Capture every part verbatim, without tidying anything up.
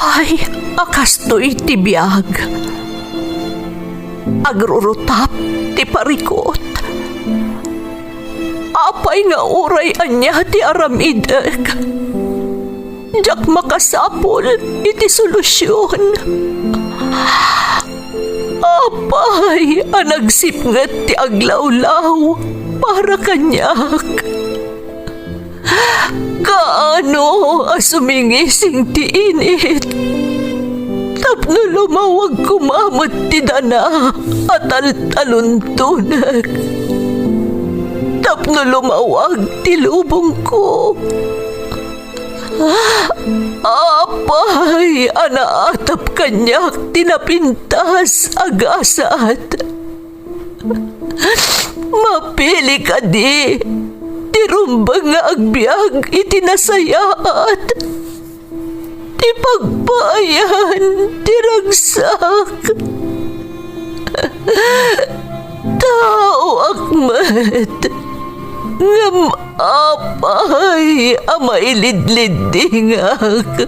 Apay a kastoy ti biag? Agrurutap ti parikut. Apay nga uray ania ti aramidek, diak makasapul iti solusion. Apay a nagsipnget ti aglawlaw para kaniak? Kaano a sumingising ti init tapno lumawag koma met ti dana a taltaluntonek, tapno lumawag ti lubongko? Apay a naatap kaniak ti napintas a gasat? Mapili kadi ti rumbeng nga agbiag iti nasayaat, ti pagpaayan ti ragsak? Taoak met, ngem apay a mailidliddingak?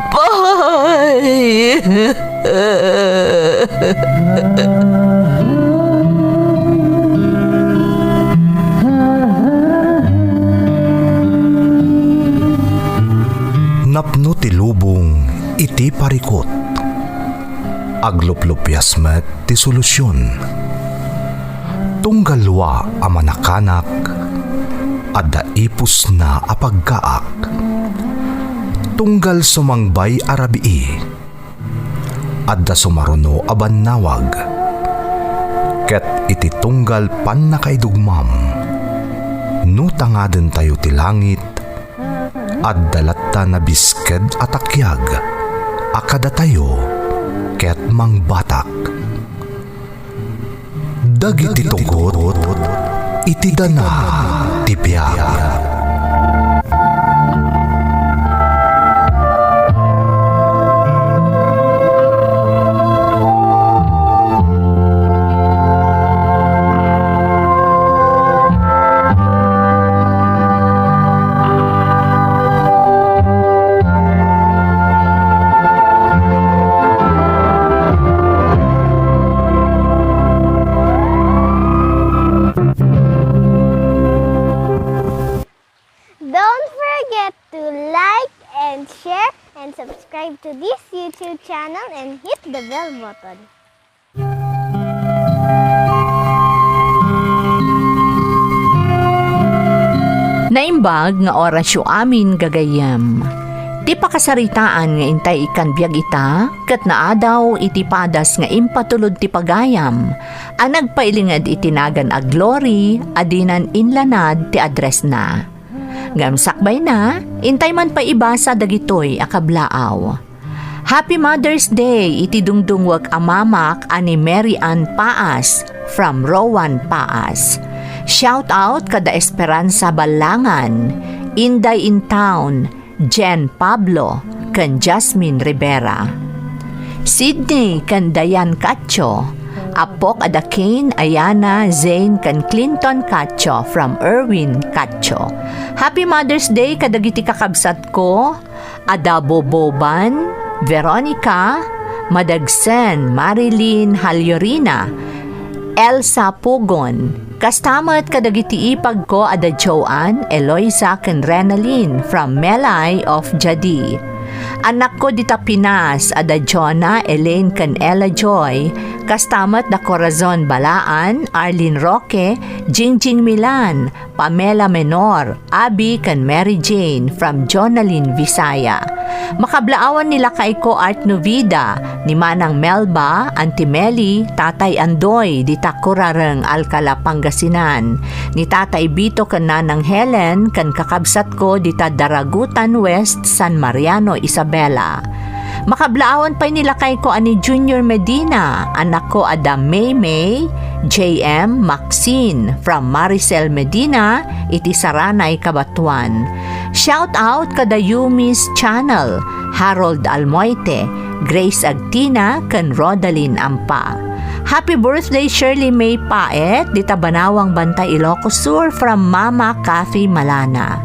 Apay! Napno ti lubong iti parikut. Agluplupias met ti solusion. Tunggal wa a manakanak, adda ipusna a paggaak. Tunggal sumangbay a rabii, adda sumaruno a bannawag. Ket iti tunggal pannakaidugmam, no tangadentayo ti langit, adda latta nabisked a takiag a kadatayo ket mangbatak. Dagiti tugot iti dana ti biag. Don't forget to like and share and subscribe to this YouTube channel and hit the bell button. Naimbag nga orasyo amin, gagayyem. Ti pakasaritaan nga intay ikkan biag ita, ket naadaw iti padas nga impatulod ti pagayam a nagpailinged iti nagan a Glory a dinan inlanad ti addressna. Ngem sakbayna, intay man pay ibasa dagitoy a kablaaw. Happy Mother's Day iti dungdungwek a mamak a ni Mary Ann Paas from Rowan Paas. Shout out kada Esperanza Ballangan, Inday in Town, Jen Pablo, ken Jasmine Rivera. Sydney ken Diane Cacho, appok a da Kane, Ayana, Zane, ken Clinton Cacho from Erwin Cacho. Happy Mother's Day kadagiti kakabsatko, Ada Boboban, Veronica, Madagsen, Marilyn Haliorina, Elsa Pugon, kasta met kadagiti ipagko a da Joanne, Eloisa, ken Renalyn from Melay of Jadi. Annakko dita Pinas a da Jonah, Elaine, ken Ella Joy, kasta met da Corazon Balaan, Arlene Roque, Jingjing Milan, Pamela Menor, Abby ken Mary Jane from Jonalyn Visaya. Makablaawan ni lakayko Art Novida, ni Manang Melba, Auntie Meli, Tatay Andoy, dita Kurareng, Alcala, Pangasinan, ni Tatay Bito ken Nanang Helen, ken kakabsatko dita Daragutan West, San Mariano, Isabela. Makablaawan pay ni lakayko a ni Junior Medina, annakko a da Maymay, J M, Maxine, from Maricel Medina, iti Saranay, Cabatuan. Shout out kada Yumi's Channel, Harold Almoite, Grace Agtina, ken Rodalyn Ampa. Happy birthday, Shirley May Paet, dita Banawang, Bantay, Ilocos Sur, from Mama Cathy Malana.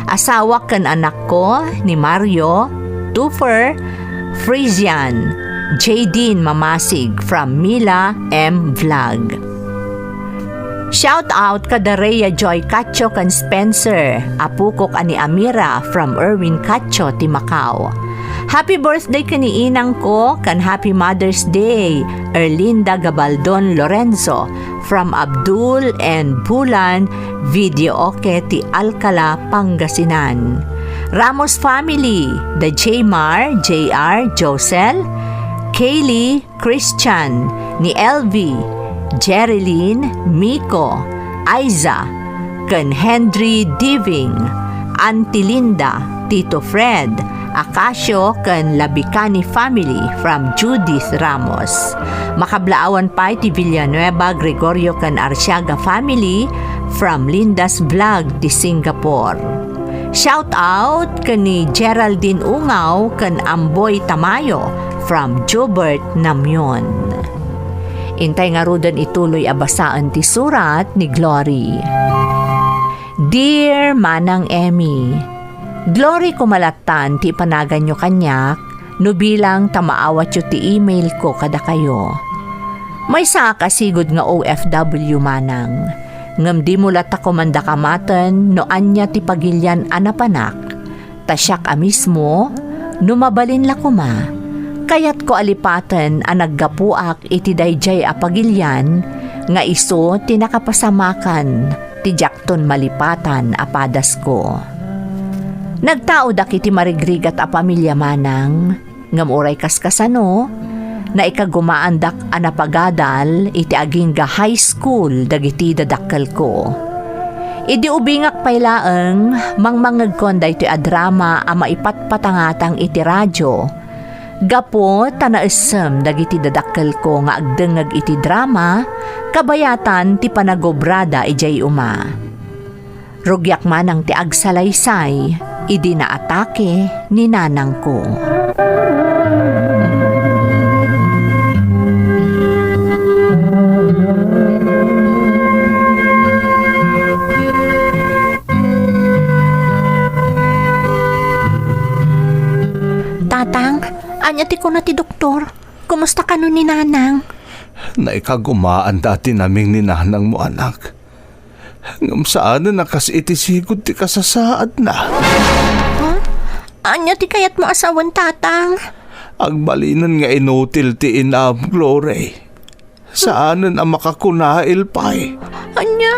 Asawa ken anakko ni Mario, Tupher, Frisian, Jadine Mamasig from Mila M Vlog. Shout out kada Rhea Joy Cacho ken Spencer, apokok a ni Amira from Erwin Cacho ti Macau. Happy birthday ken ni inangko ken happy Mother's Day, Erlinda Gabaldon Lorenzo from Abdul and Bulan Videoke ti Alcala, Pangasinan. Ramos family, the Jmar, J R, Josel, Kaylee, Christian, ni Elvie, Jerilyn, Miko, Aiza, ken Henry Diving, Auntie Linda, Tito Fred, Acacio, ken Labicani family from Judith Ramos. Makablaawan pay ti Villanueva, Gregorio, ken Arciaga family from Linda's Vlog ti Singapore. Shout out ken ni Geraldine Ungaw ken Amboy Tamayo from Jobert Namion. Intay ngaruden ituloy a basaen ti surat ni Glory. Dear Manang Emmy, Glory, kumalattan ti ipanaganyo kaniak no bilang ta maawatyo ti email ko kadakayo. Maysaak a sigud nga O F W, manang, ngem dimo latta koma dakamaten no ania ti pagilian a napanak. Ta siak a mismo, no mabalin la koma, kayatko a lipaten a naggapuak iti daydiay a pagilian nga isu ti nakapasamakan ti diakton malipatan a padasko. Nagtaodak iti marigrigat a pamilia, manang, ngem uray kaskasano, naikagumaandak a napagadal iti agingga high school dagiti dadakkelko. Idi ubingak pay laeng, mangmangngegkon daytoy a drama a maipatpatangatang iti radio. Gapu ta naessem dagiti dadakkelko nga agdengngeg iti drama, kabayatan ti panagobrada idiay uma. Rugiak manang ti agsalaysay idi naatake ni nanangko. Tatang, ania ti kuna ti doktor? Kumusta kano ni nanang? Naikagumaan da ti naming ni nanangmo, anak. Ngem saanen a kas iti sigud ti kasasaadna. Ha? Ania ti kayatmo a sawen, tatang? Agbalinen nga inutil ti inam, Glory. Saanen a makakunail pay. Ania?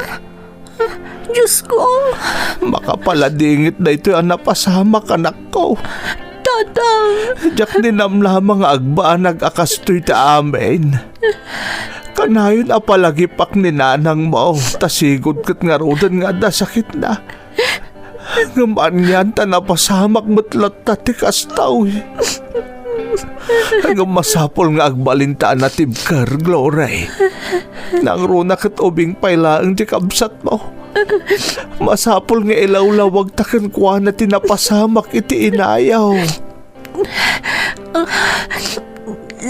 Diosko. Makapaladingit daytoy a napasamak, anakko. Tatang. Diak ninamnama nga agbanag a kastoy ti amin. Kanayon a palagipak ni nanangmo, ta sigud ket ngaruden nga adda sakitna. Ngem anian ta napasamak met latta ti kastoy. Ngem masapul nga agbalinta a natibker, Glory. Nangruna ket ubing pay laeng ti kabsatmo. Masapul nga ilawlawagta kenkuana ti napasamak iti inayo.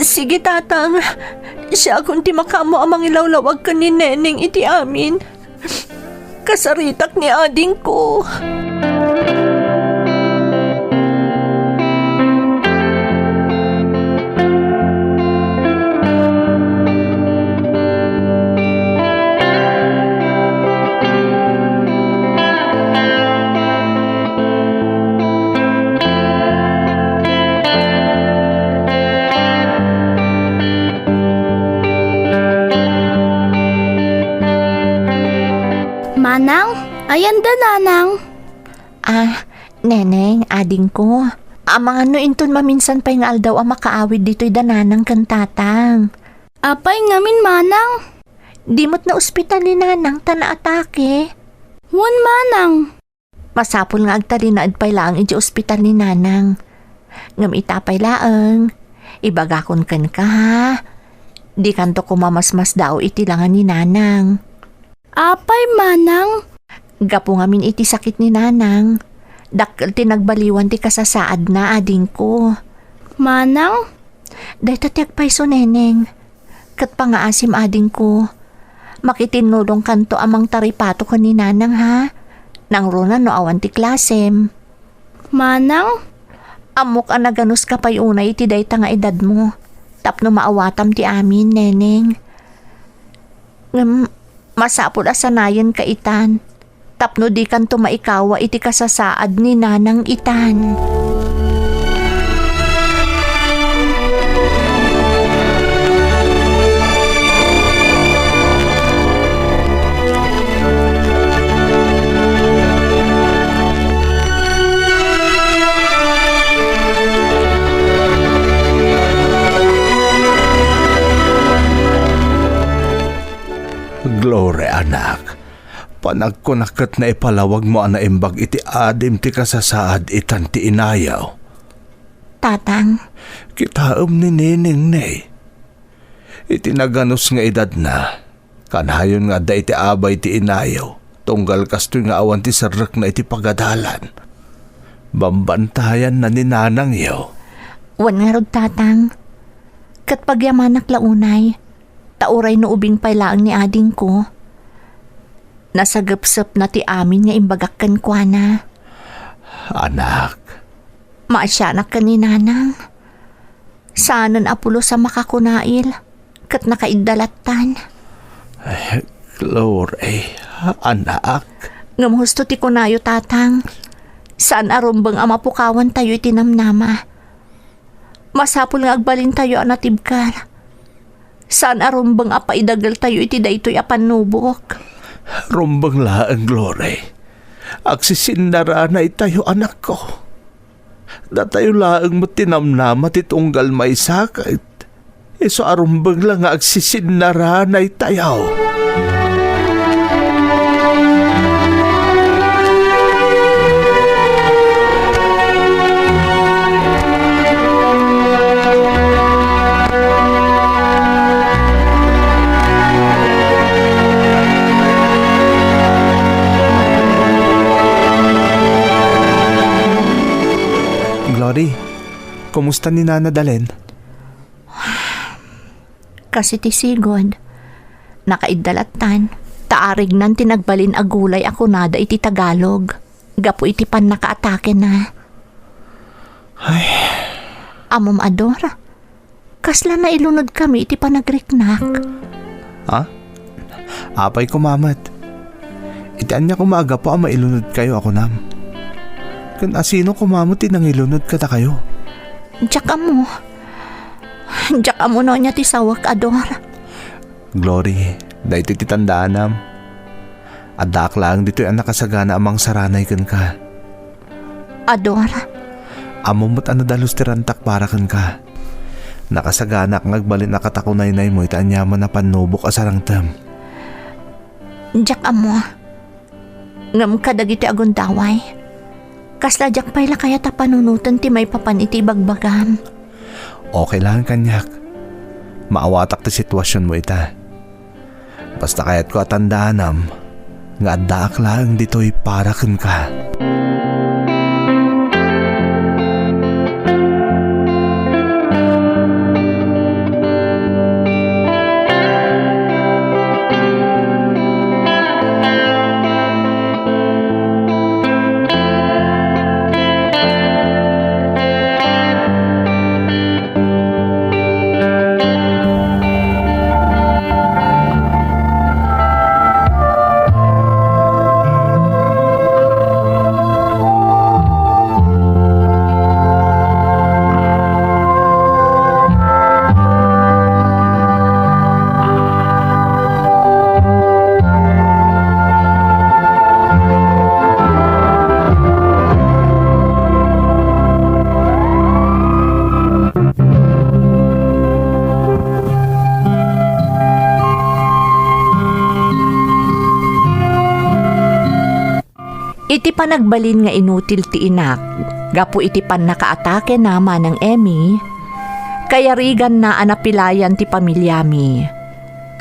Sige, tatang. Siakon ti makaammo a mangilawlawag ken ni Neneng iti amin. Kasaritak ni adingko. Manang, ayanda, nanang? Ah, Neneng, adingko. Amangan no inton maminsan pay nga aldaw a makaawid ditoy da nanang ken tatang. Apay ngamin, manang? Di met naospital ni nanang ta naatake. Wen, manang. Masapul nga agtalinaed pay laeng idiay ospital ni nanang. Ngem ita pay laeng, ibagakon kenka, ha? Dikanto koma masmasdaaw iti langa ni nanang. Apay, manang? Gapu ngamin iti sakit ni nanang, dakkel ti nagbaliwan ti kasasaadna, adingko. Manang? Dayta ti agpayso, Neneng. Ket pangaasim, adingko. Makitinnulongkanto a mangtaripato ken ni nanang, ha? Nangruna no awan ti klasem. Manang? Ammok a naganuska pay unay iti dayta nga edadmo. Tapno maawatam ti amin, Neneng. Ngem, masapul a sanayenka itan. Tapno dikanto maikawa iti kasasaad ni Nanang itan. Glory, anak. Panagkunak ket naipalawagmo a naimbag iti adim ti kasasaad itan ti inayo. Tatang. Kitaem ni Neneng ne. Iti naganus nga edadna, kanayon nga adda iti abay ti inayo, tunggal kastoy nga awan ti serrekna iti pagadalan. Bambantayanna ni nanangyo. Wen ngarud, Tatang. Ket pagyamanak la unay, ta uray no ubing pay laeng ni adingko, nasagepsepna ti amin nga imbagak kenkuana. Anak. Maasianak ken ni Nanang. Saanen a pulos a makakunail, ket nakaidda lattan. Ay, Glory, anak. Ngem husto ti kunayo, Tatang. Saan a rumbeng a mapukawantayo iti namnama. Masapul nga agbalintayo a natibker. Saan a rumbeng a paidageltayo iti daytoy a pannubok. Rumbeng laeng, Glory. Agsisinnarana itayo, anakko. Datayo laeng met ti namnama ti tunggal maysa ket isu a rumbeng la nga agsisinnarana itayo. Glory, kumusta ni Nana Dalen? Kas iti sigud, nakaidda lattan, ta arignan ti nagbalin a gulay a kunada iti Tagalog, gapu iti pannakaatakena. Ay. Ammom, Ador, kasla nailunodkami iti panagriknak. Ha? Apay koma met. Iti ania koma a gapu a mailunodkayo a kunam? Ken asino koma met ti nangilunod kadakayo? Diak ammo. Diak ammo no ania ti sawek, Ador. Glory, daytoy ti tandaanam. Addaak laeng ditoy a nakasagana a mangsaranay kenka. Ador. Ammom met a nadalus ti rantak para kenka. Nakasaganak nga agbalin a katakunaynaymo iti aniaman a pannubok a sarangtem. Diak ammo. Ngem kadagiti agundaway, kasla diak pay la kayat a panunoten ti maipapan iti ibagbagam. Okay lang kaniak. Maawatak ti situasionmo ita. Basta kayatko a tandaanam nga addaak laeng ditoy para kenka. Iti panagbalin nga inutil ti inak gapu iti pannakaatakena manang Emmy, kayariganna a napilayan ti pamiliami.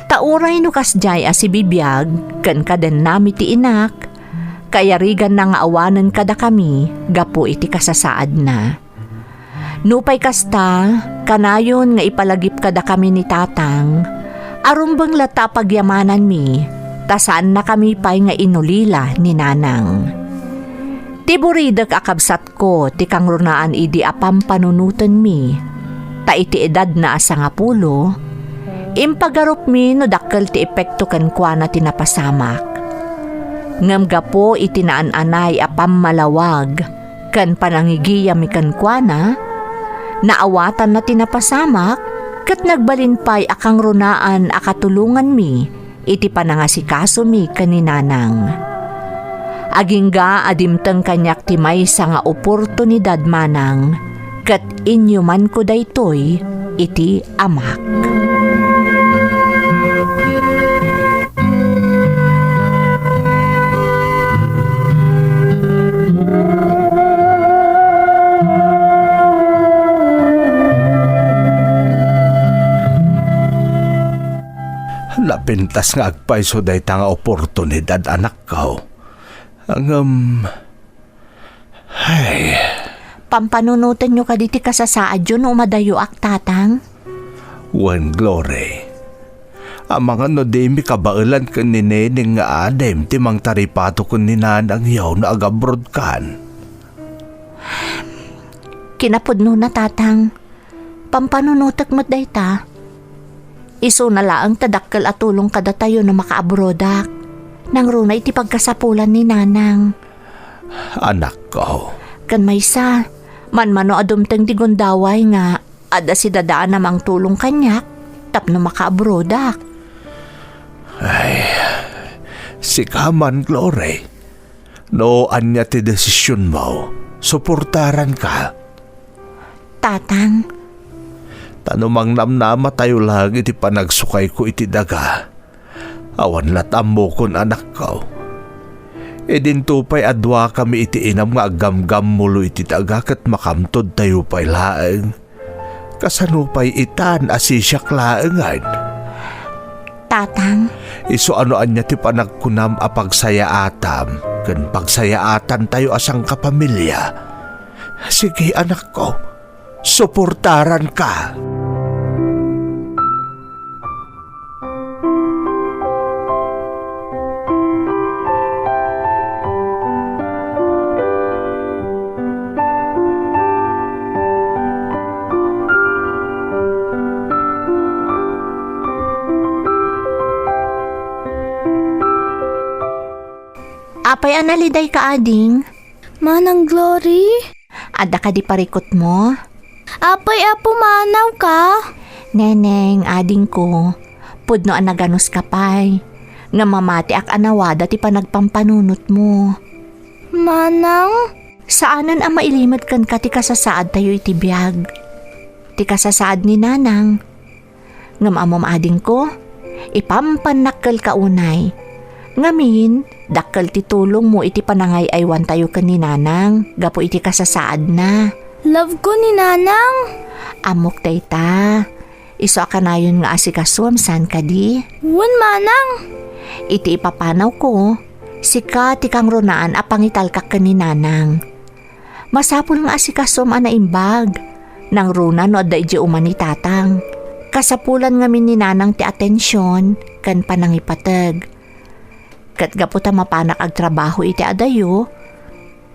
Ta uray no kasdiay a sibibiag ken kadennami ti inak, kayariganna nga awanen kadakami gapu iti kasasaadna. Nupay kasta, kanayon nga ipalagip kadakami ni Tatang, a rumbeng latta a pagyamananmi, ta saannakami pay nga inulila ni Nanang. Ti buridek a kabsatko ti kangrunaan idi a pampanunotenmi, ta iti edadna a sangapulo, impagarupmi no dakkel ti epekto kenkuana ti napasamak. Ngem gapu iti naan-anay a pammalawag ken panangigiyammi kenkuana, naawatanna ti napasamak ket nagbalin pay a kangrunaan a katulonganmi iti panangasikasomi ken ni Nanang. Agingga a dimteng kaniak ti maysa nga oportunidad, Manang, ket inyumanko daytoy iti amak. Napintas nga agpayso dayta nga oportunidad, anakko. Ngem, ay. Pampanunotenyo kadi ti kasasaadyo no umadayoak, Tatang? Wen, Glory. Amangan no dimi kabaelan ken ni Neneng nga adim ti mangtaripato ken ni Nanangyo no agabrodkan. Kinapudnona, Tatang. Pampanunotek met dayta. Isuna laeng ta dakkel a tulong kadatayo no makaabrodak. Nangruna iti pagkasapulan ni Nanang. Anakko. Ken maysa, manmano a dumteng ti gundaway nga adda sidadaan a mangtulong kaniak tapno makaabrodak. Ay, sika man, Glory. No ania ti desisionmo, suportaranka. Tatang. Ta no mangnamnamatayo laeng iti panagsukayko iti daga, awan lat' ammokon, anakko. Idinto pay a duakami iti inam nga aggamgammulo iti daga ket makamtodtayo pay laeng. Kasano pay itan a sisiak laengen? Tatang. Isu a no ania ti panagkunam a pagsayaatam ken pagsayaatantayo a sangkapamilya. Sige, anakko, suportaranka. Apay a nalidayka, ading? Manang Glory? Adda kadi parikutmo? Apay a pumanawka? Neneng, adingko, pudno a naganuska pay, ngem mamatiak a nawada ti panagpampanunotmo. Manang? Saanen a mailimed kenka ti kasasaadtayo iti biag. Ti kasasaad ni Nanang. Ngem ammom, adingko, ipampannak kelka unay. Ngamin, dakkel ti tulongmo iti panangay-aywantayo ken ni Nanang gapu iti kasasaadna. Love ko ni Nanang. Ammok dayta. Isu a kanayon nga asikasuem, saan kadi? Wen, Manang. Iti ipapanawko, sika ti kangrunaan a pangitalkak ken ni Nanang. Masapul nga asikasuem a naimbag. Nangruna no adda idiay uma ni Tatang. Kasapulan ngamin ni Nanang ti atension ken panangipateg. Ket gapu ta mapanak agtrabaho iti adayo,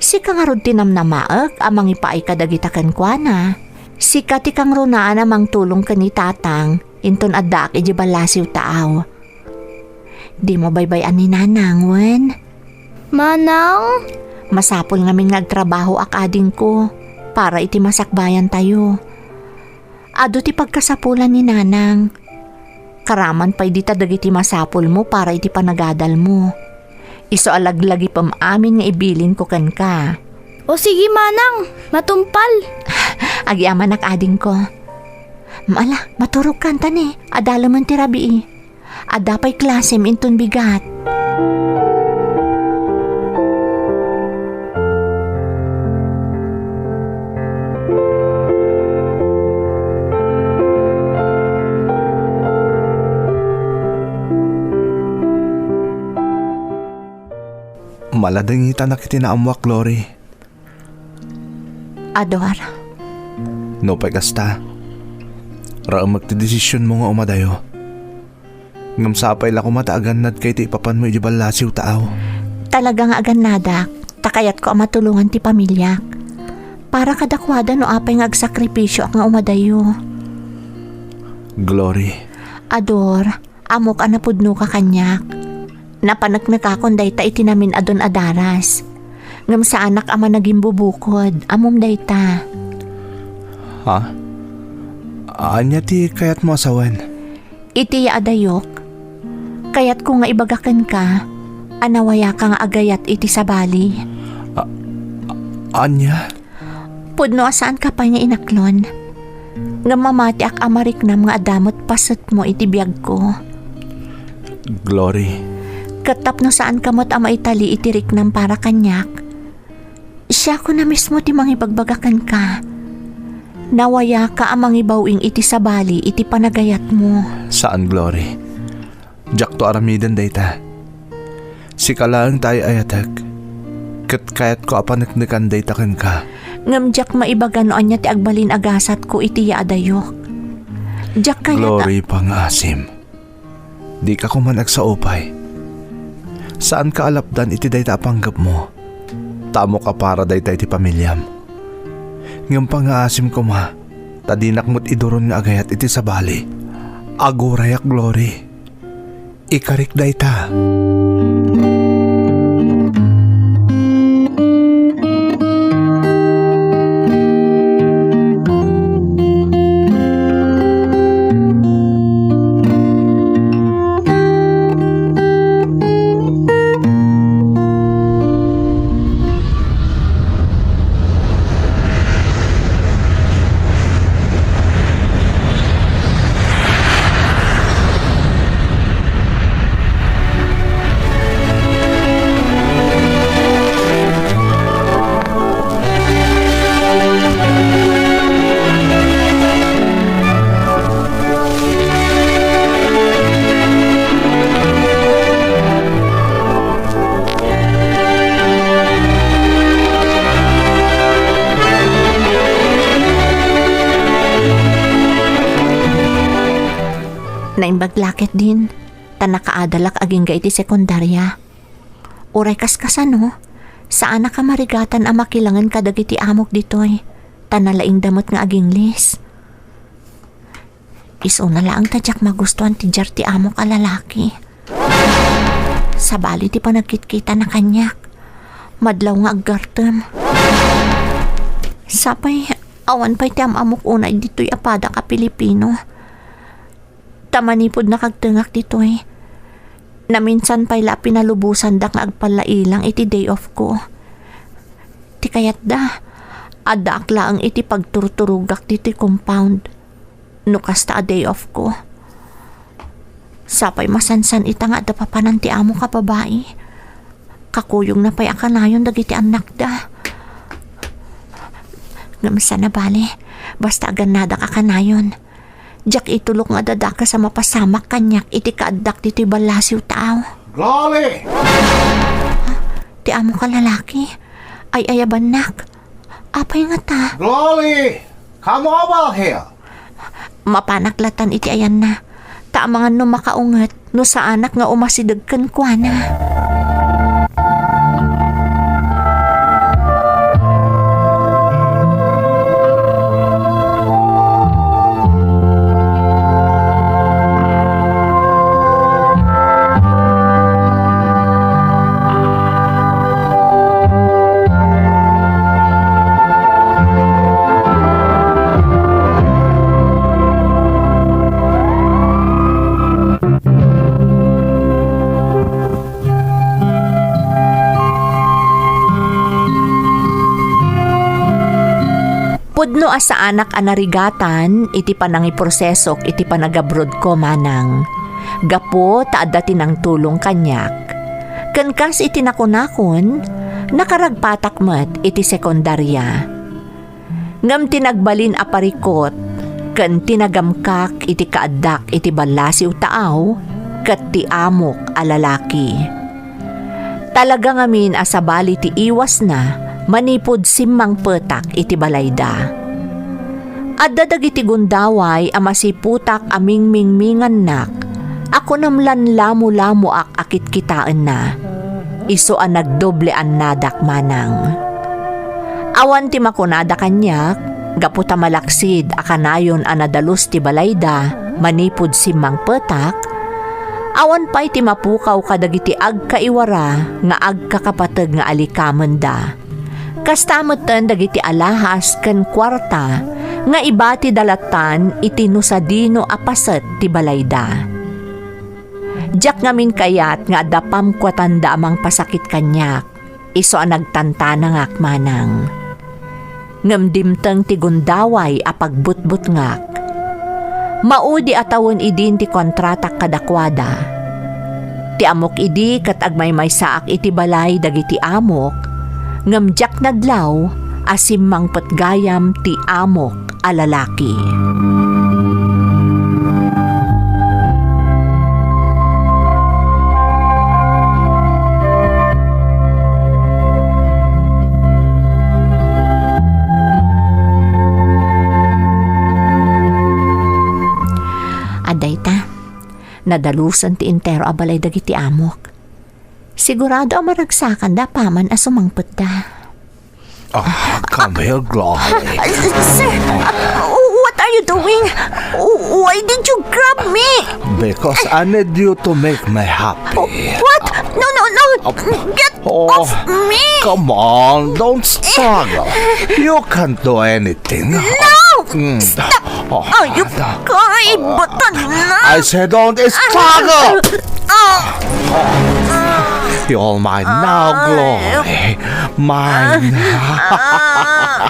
sika ngarud ti namnamaek a mangipaay kadagita kenkuana. Sika ti kangrunaan a mangtulong ken ni Tatang inton addaak idiay ballasiw taaw. Dimo baybay-an ni Nanang, wen? Manang? Masapul ngamin nga agtrabahoak, adingko, para iti masakbayantayo. Adu ti pagkasapulan ni Nanang. Karaman pay dita dagiti masapulmo para iti panagadalmo. Isu a laglagipem amin nga ibilinko kenka. O sige, Manang, matumpal. Agyamanak, adingko. Ala, maturogkan ta ni, adalemen ti rabii. Adda pay klasem inton bigat. Maladengitanak iti naammoak, Glory. Ador. Nupay kasta, raemek ti desisionmo nga umadayo. Ngem sapay la koma ta agannadka iti ipapanmo iti ballasiw taaw. Talaga nga agannadak, ta kayatko a matulongan ti pamiliak. Para kadakuada no apay nga agsakripisioak nga umadayo. Glory. Ador, ammok a napudnoka kaniak. Napaneknekakon dayta iti namin-adun a daras. Ngem saanak a managimbubukod, ammom dayta. Ha? Ania ti kayatmo a sawen? Iti yaadayok, kayatko nga ibaga kenka a nawayaka nga agayat iti sabali. A-, a-, ania? Pudno a saanka pay nga inaklon. Ngem mamatiak a mariknam nga adda met pasetmo iti biagko. Glory. Ket tapno saanka met a maitali iti riknam para kaniak, siakon a mismo ti mangibagbaga kenka. Nawayaka a mangibaw-ing iti sabali iti panagayatmo. Saan, Glory. Diakto aramiden dayta. Sika laeng ti ay-ayatek, ket kayatko a paneknekan dayta kenka. Ngem diak maibaga no ania ti agbalin a gasatko iti yaadayok. Diak kayat a- Glory, pangaasim. Dika koman agsao pay. Saanka a lapdan iti dayta a panggepmo. Ta ammok a para dayta iti pamiliam. Ngem pangaasim koma, ta dinak met iduron nga agayat iti sabali. Agurayak, Glory. Ikarik dayta. Naimbag la ketdin, ta nakaadalak agingga iti sekundaria. Uray kaskasano, saanak a marigatan a makilangen kadagiti amok ditoy, ta nalaingda met nga aginglis. Isuna laeng ta diak magustuan ti diar ti amok a lalaki. Sabali ti panagkitkitana kaniak. Madlaw nga aggartem. Sapay, awan pay ti am-amok unay ditoy a padak a Pilipino. Ta manipud nakagtengak ditoy, naminsan pay la a pinalubosandak nga agpallailang iti day off ko. Ti kayatda, addaak laeng iti pagturturogak ditoy compound no kasta a day off ko. Sapay masansan ita nga adda papanan ti amok a babai. Kakuyogna pay a kanayon dagiti annakda. Ngem saan a bale, basta agannadak a kanayon. Diak itulok nga adda dakes a mapasamak kaniak iti kaaddak ditoy ballasiw taaw. Glory! Ti amok a lalaki, ay-ayabannak. Apay ngata? Glory! Come over here! Mapanak latan iti ayanna. Ta amangan no makaunget no saanak nga umasideg kenkuana. Pudno a saanak a narigatan iti panangiprosesok iti panagabrodko manang, gapu ta adda ti nangtulong kaniak. Ken kas iti nakunakon, nakaragpatak met iti sekundaria. Ngem ti nagbalin a parikut ken ti nagamkak iti kaaddak iti ballasiw taaw ket ti amok a lalaki. Talaga ngamin a sabali ti iwasna manipud simmangpetak iti balayda. Adda dagiti gundaway a masiputak a mingmingmingannak a kunam lan lamulamoak a kitkitaenna. Isu a nagdobleannadak manang. Awan ti makunada kaniak, gapu ta malaksid a kanayon a nadalus ti balayda manipud simmangpetak, awan pay ti mapukaw kadagiti agkaiwara nga agkakapateg nga alikamenda. Kasta metten dagiti alahas ken kuarta nga ibatida lattan iti no sadino a paset ti balayda. Diak ngamin kayat nga adda pamkuatanda a mangpasakit kaniak, isu a nagtantanangak manang. Ngem dimteng ti gundaway a pagbutbutngak. Maudi a tawen idin ti kontratak kadakuada. Ti ammok idi ket agmaymaysaak iti balay dagiti amok, ngem diak nadlaw a simmangpet gayam ti amok a lalaki. Adda ita, nadalusen ti entero a balay dagiti amok. Sigurado a maragsakanda apaman a sumangpetda. Ah, come here, Glory. Sir, what are you doing? Why did you grab me? Because I need you to make me happy. What? No, no, no. Get Oh, off me! Come on, don't struggle. You can't do anything. No! Mm. Stop! Oh, ayup ka, ibatan na! I said don't struggle! Ah! You're mine now, Glory. Mine. Ah,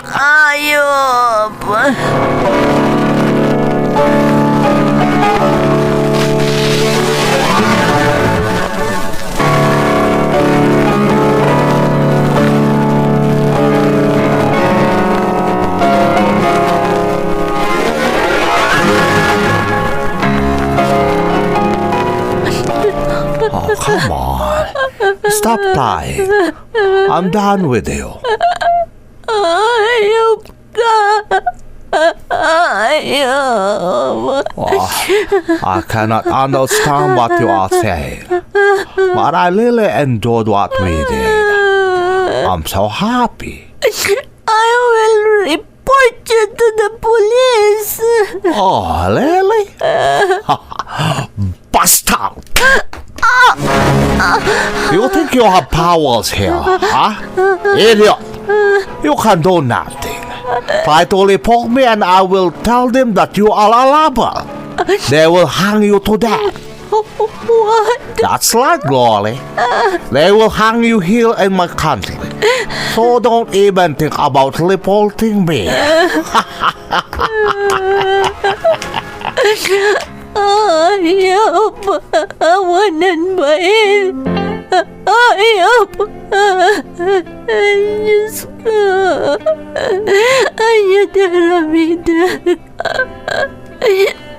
ayup! Oh, come on. Stop crying. I'm done with you. Ayup ka. Ayup. Oh, I cannot understand what you are saying. But I really enjoyed what we did. I'm so happy. I will report you to the police. Oh, really? Bastard! You think you have powers here, huh? Idiot! You can do nothing. Try to report me and I will tell them that you are a robber. They will hang you to death. What? That's right, Glory. They will hang you here in my country. So don't even think about reporting me. Ayup! Awanan bain! Ayup! Diyos ko! Ania ti aramidek?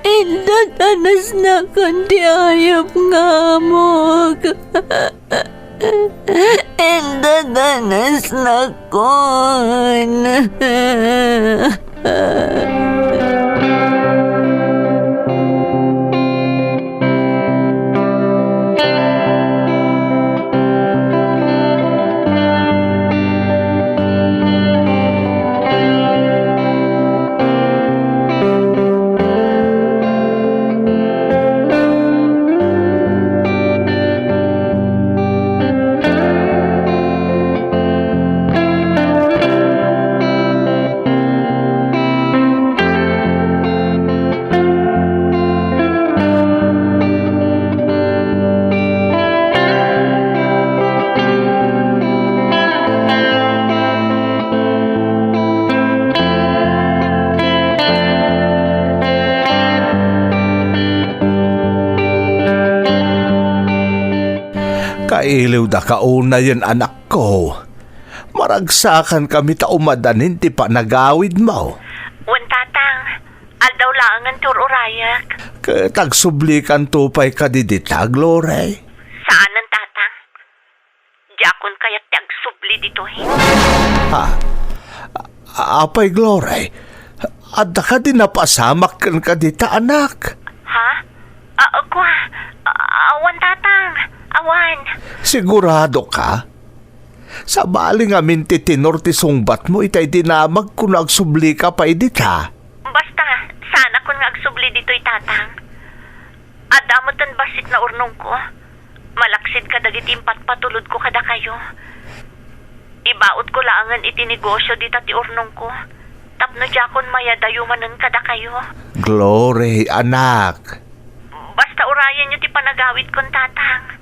Indadanasnakon ti ayup nga amok. Indadanasnakon. Kailiwdaka unayen, anakko. Maragsakankami ta umadanin ti panagawidmo. Wen, Tatang, aldaw laengen ti ur-urayek. Ket agsublikanto pay kadi dita, Glory? Saanen, Tatang. Diakon kayat ti agsubli ditoy. Ha? A-, apay, Glory? Adda kadi napasamak kenka dita, anak? Ha? A-, kua, Awan, Tatang. Awan. Sigurado ka? Sabali ngamin ti tenor ti sungbatmo itay dinamagko no agsublika pay dita. Basta, saanakon nga agsubli ditoy, Tatang. Adda metten bassit naurnongko. Malaksid kadagiti impatpatulodko kadakayo. Ibautko laengen iti negosio dita ti urnongko. Tapno diakon mayadayo manen kadakayo. Glory, anak. Basta urayenyo ti panagawidkon, Tatang.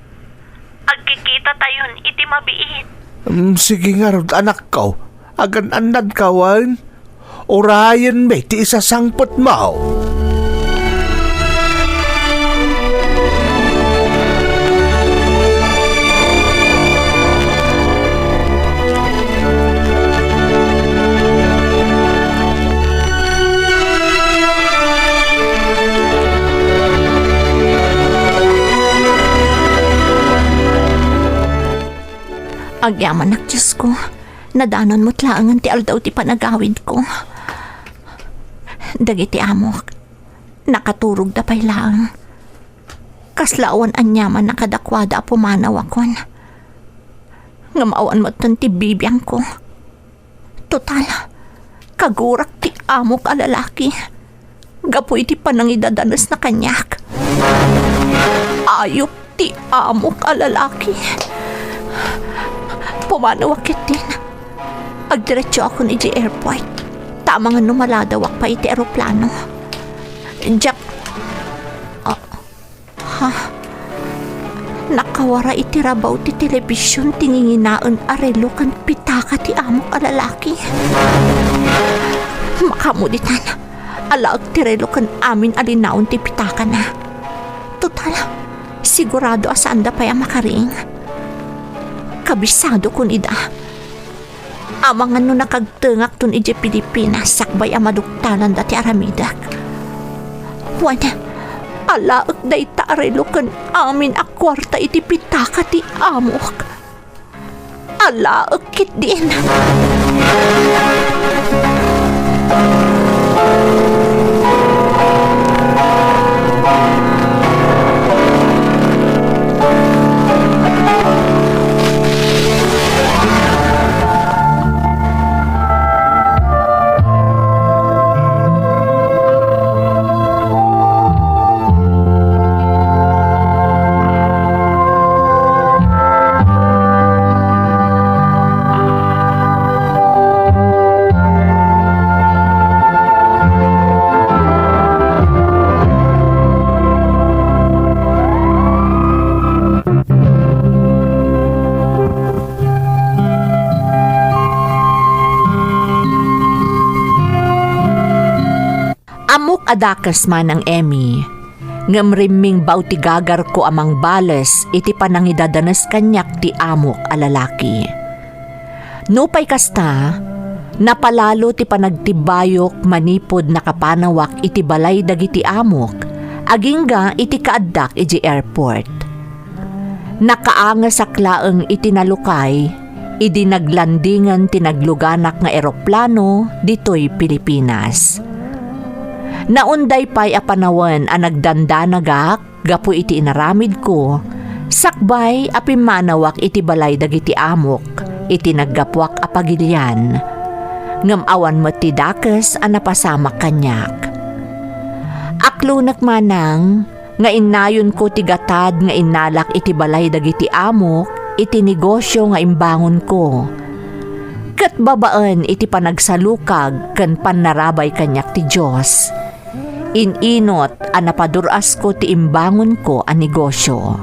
Agkikitatayon iti mabiit. Mm, sige ngarud, anakko. Agan-annadka wen? Urayenmi ti isasangpetmo. Agyamanak, Diosko. Nadanon met laengen ti aldaw ti panagawidko. Dagiti amok, nakaturogda pay laeng. Kasla awan aniaman a kadakuada a pumanawakon. Ngem awan metten ti bibiangko. Total, kagurak ti amok a lalaki gapu iti panangidadanesna kaniak. Ayup ti amok a lalaki. Pumanawak ketdin. Agdiretsoakon idiay airport. Ta amangan no maladawak pay iti eroplano. Diak, ah, Ha? Nakawara iti rabaw ti telebision ti nginginaen a relo ken pitaka ti amok a lalaki. Makaammo ditan, alaek ti relo ken amin a linaon ti pitakana. Total, sigurado a saanda pay a makariing. Kabisadokon ida. Amangan no nakagtengakton idiay Pilipinas sakbay a maduktalanda ti aramidek. Wen, alaek dayta a relo ken amin a kuarta iti pitaka ti amok. Alaek ketdin. Ammok a dakes, Manang Emmy, ngem rimmingbaw ti gagarko a mangbales iti panangidadanes kaniak ti amok a lalaki. Nupay kasta, napalalo ti panagtibbayok manipud nakapanawak iti balay dagiti amok agingga iti kaaddak idiay airport. Nakaangesak laeng iti nalukay idi naglandingen ti nagluganak nga eroplano ditoy Pilipinas. Naunday pay a panawen a nagdandanagak gapu iti inaramidko, sakbay a pimmanawak iti balay dagiti amok iti naggapuak a pagilian, ngem awan met ti dakes a napasamak kaniak. Aklonek manang, nga innayonko ti gatad nga innalak iti balay dagiti amok iti negosio nga imbangonko. Ket babaen iti panagsalukag ken pannarabay kaniak ti Dios, in-inot a napadur-asko ti imbangonko a negosio.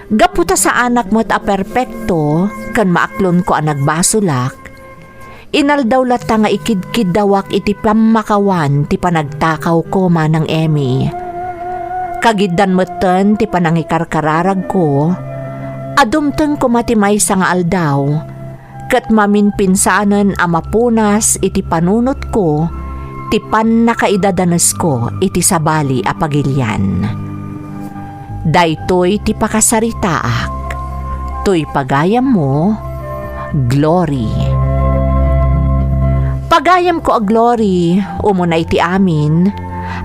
Gapu ta saanak met a perpekto ken maaklonko a nagbasolak, inaldaw latta nga ikidkiddawak iti pammakawan ti panagtakawko, Manang Emmy. Kagiddan metten ti panangikarkararagko, a dumteng koma ti maysa nga aldaw, ket maminpinsanen a mapunas iti panunotko ti pannakaidadanesko iti sabali a pagilian. Daytoy ti pakasaritaak. Toy pagayammo, Glory. Pagayamko a Glory, umuna iti amin,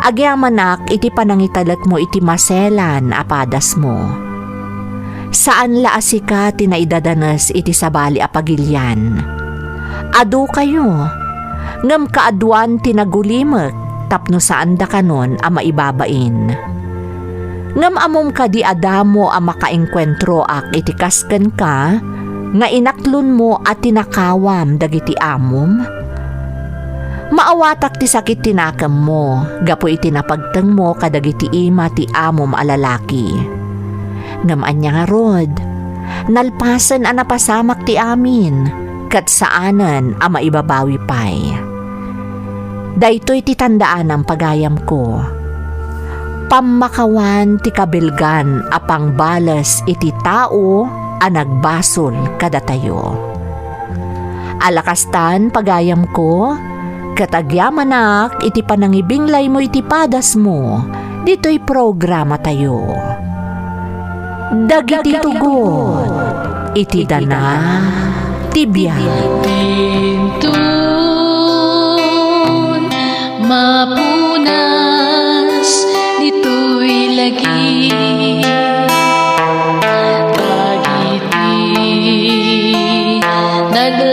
Agyamanak iti panangitalekmo iti maselan a padasmo. Saan la a sika ti naidadanes iti sabali a pagilian. Adukayo, ngem kaaduan ti nagulimek tapno saandakanon a maibabain. Ngem ammom kadi a damo a makaengkuentroak iti kas kenka nga inaklonmo a tinakawam dagiti amom? Maawatak ti sakit ti nakemmo gapu iti napagtengmo kadagiti ima ti amom a lalaki. Ngem ania ngarud, nalpasen a napasamak ti amin, ket saanen a maibabawi pay. Daytoy ti tandaanam, pagayamko. Pammakawan ti kabilgan a pangbales iti tao a nagbasol kadatayo. Alakastan, pagayamko, ket agyamanak iti panangibinglaymo iti padasmo ditoy programatayo. Dagiti tugot iti dana ti biag. Inton mapunas ditoy lagi, dagiti nag-